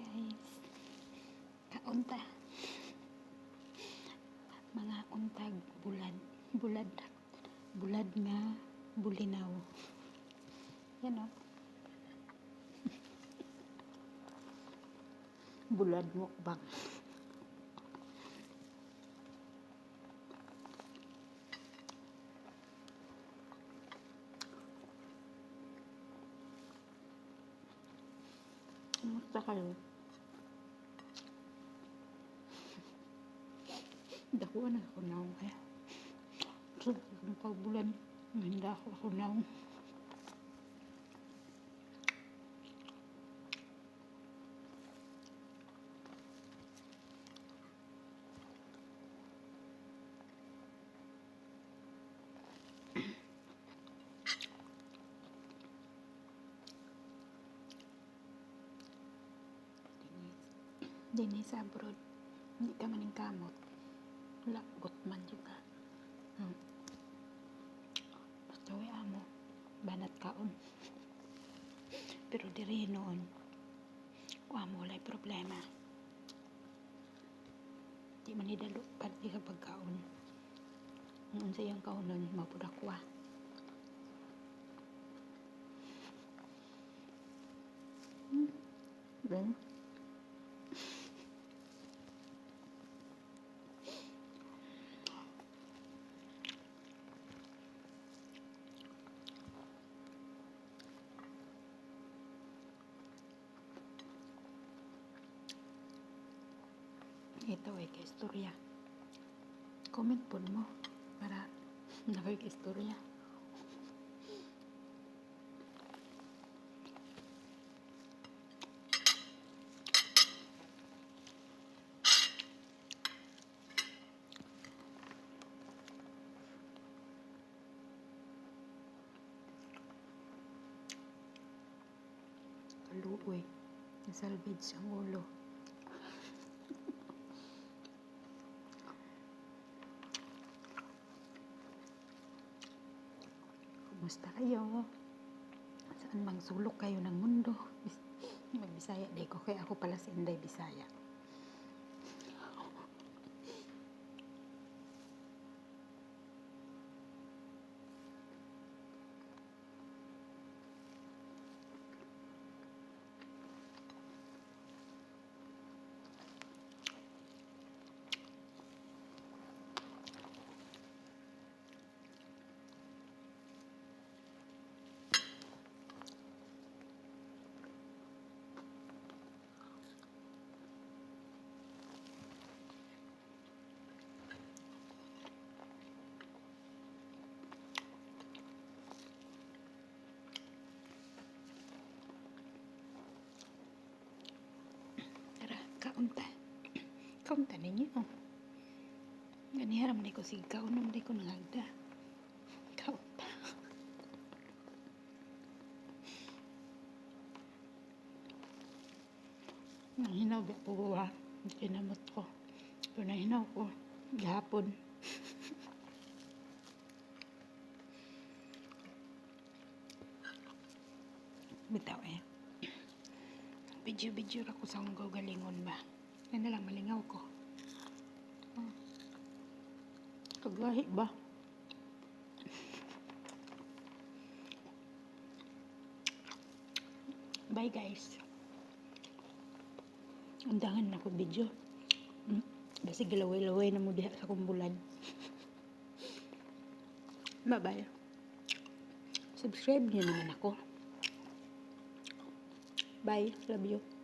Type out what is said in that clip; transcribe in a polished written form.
Guys. Kaunta. Mga untag bulad. Bulad. Bulad nga bulinaw. Yan o. Bulad mukbang. Kumusta kayo? Dako na ako naong kaya. So, akong pagbulan. Hindi ako naong. Dini sa abroad. Hindi ka maning kamot. Wala, gutman jud ka. Basta way amo. Banat kaon. Pero diri noon, kuha mo, walay problema. Di man nidalo parte sa pagkaon. Ang unsa iyang kaonon, mao pud ako ah. Ben? Ito ay kay istorya. Comment po mo para nakikistorya. Kaluoy. Nasalvage ang ulo. Kumusta kayo? Saan mang sulok kayo ng mundo? Magbisaya di ko. Kaya ako pala si Inday Bisaya. Tara, kaunta. Kaunta ninyo. Ganiharam na ko sige kaunom na ko nangagda. Kaunta. Nanginaw ba ko ha? Kinamot ko. Pero nahinaw ko. Gahapon. Bitaw eh. Video-video ra ko sa akong galingon ba. Yan na lang, malingaw ko. Kaglahi ba? Bye guys. Undangan na ko video. Basi galaway-laway na mo diha sa akong bulad. Bye-bye. Subscribe niyo naman ako. Bye. Love you.